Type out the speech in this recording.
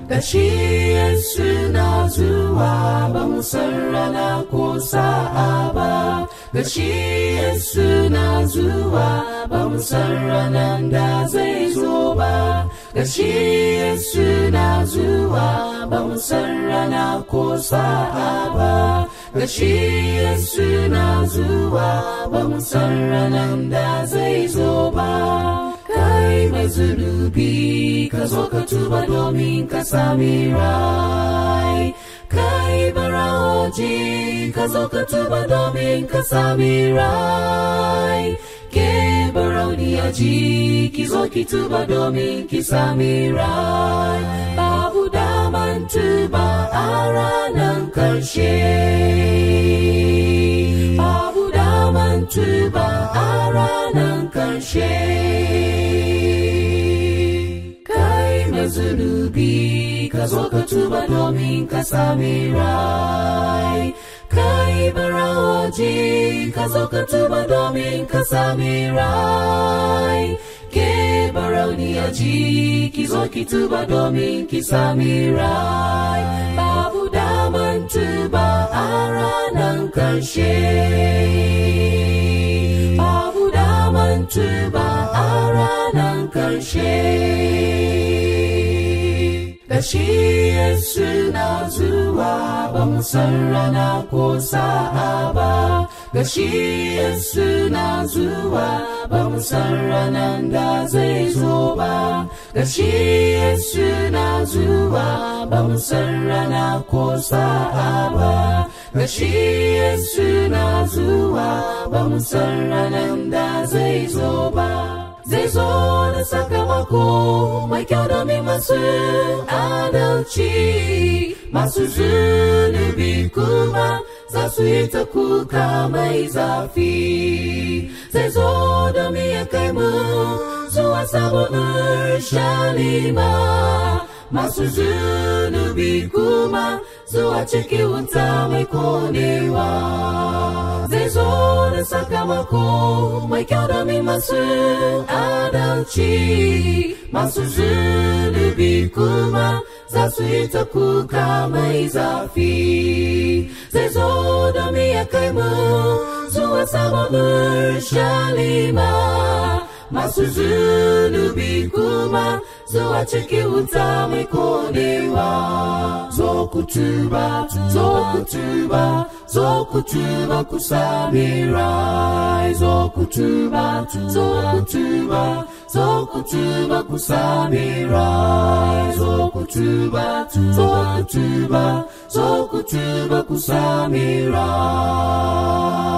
Gashi Yesu na zuwa, ba mu san rana ko sa'a ba. Gashi Yesu na zuwa, ba mu san ranan da zai zo ba. Gashi Yesu na zuwa, ba mu san rana ko sa'a ba. Gashi Yesu na zuwa, ba mu san ranan da zai zo ba. Kai mai zunubi, ka zo ka tuba domin ka sami rai. Kai baraoji, ka zo ka tuba domin ka sami rai. Ke barauniya ji, ki zo ki tuba domin ki sami rai. Babu daman tuba a ranan karshe. Babu daman tuba a ranan karshe. Kai mai zunubi, ka zo ka tuba domin ka sami rai. Kai baraoji, ka zo ka tuba domin ka sami rai. Ke barauniya ji, ki zo ki tuba domin ki sami rai. Babu daman tuba a ranan karshe. Babu daman tuba a ranan karshe. Gashi Yesu na zuwa, ba mu san rana ko sa'a ba. Gashi Yesu na zuwa, ba mu san ranan da zai zo ba. Gashi Yesu na zuwa, ba mu san rana ko sa'a ba. Gashi Yesu na zuwa, ba mu san ranan da zai zo ba. Zai zo da sakamako mai kyau domin masu adalci, masu zunubi kuma za su yi ta kuka mai zafi. Zai zo domin ya kai mu zuwa sabon Urshalima, masu zunubi kuma zuwa cikin wuta mai konewa. Zai zo da sakamako mai kyau domin masu adalci, masu zunubi kuma za su yi ta kuka mai zafi. Zai zo domin ya kai mu zuwa sabon Urshalima, masu zunubi kuma zuwa cikin wuta mai konewa. Zo ku tuba, zo ku tuba, zo ku tuba ku sami rai. Zo ku tuba, zo ku tuba, zo ku tuba ku sami rai. Zo ku tuba, zo ku tuba, zo ku tuba ku sami rai.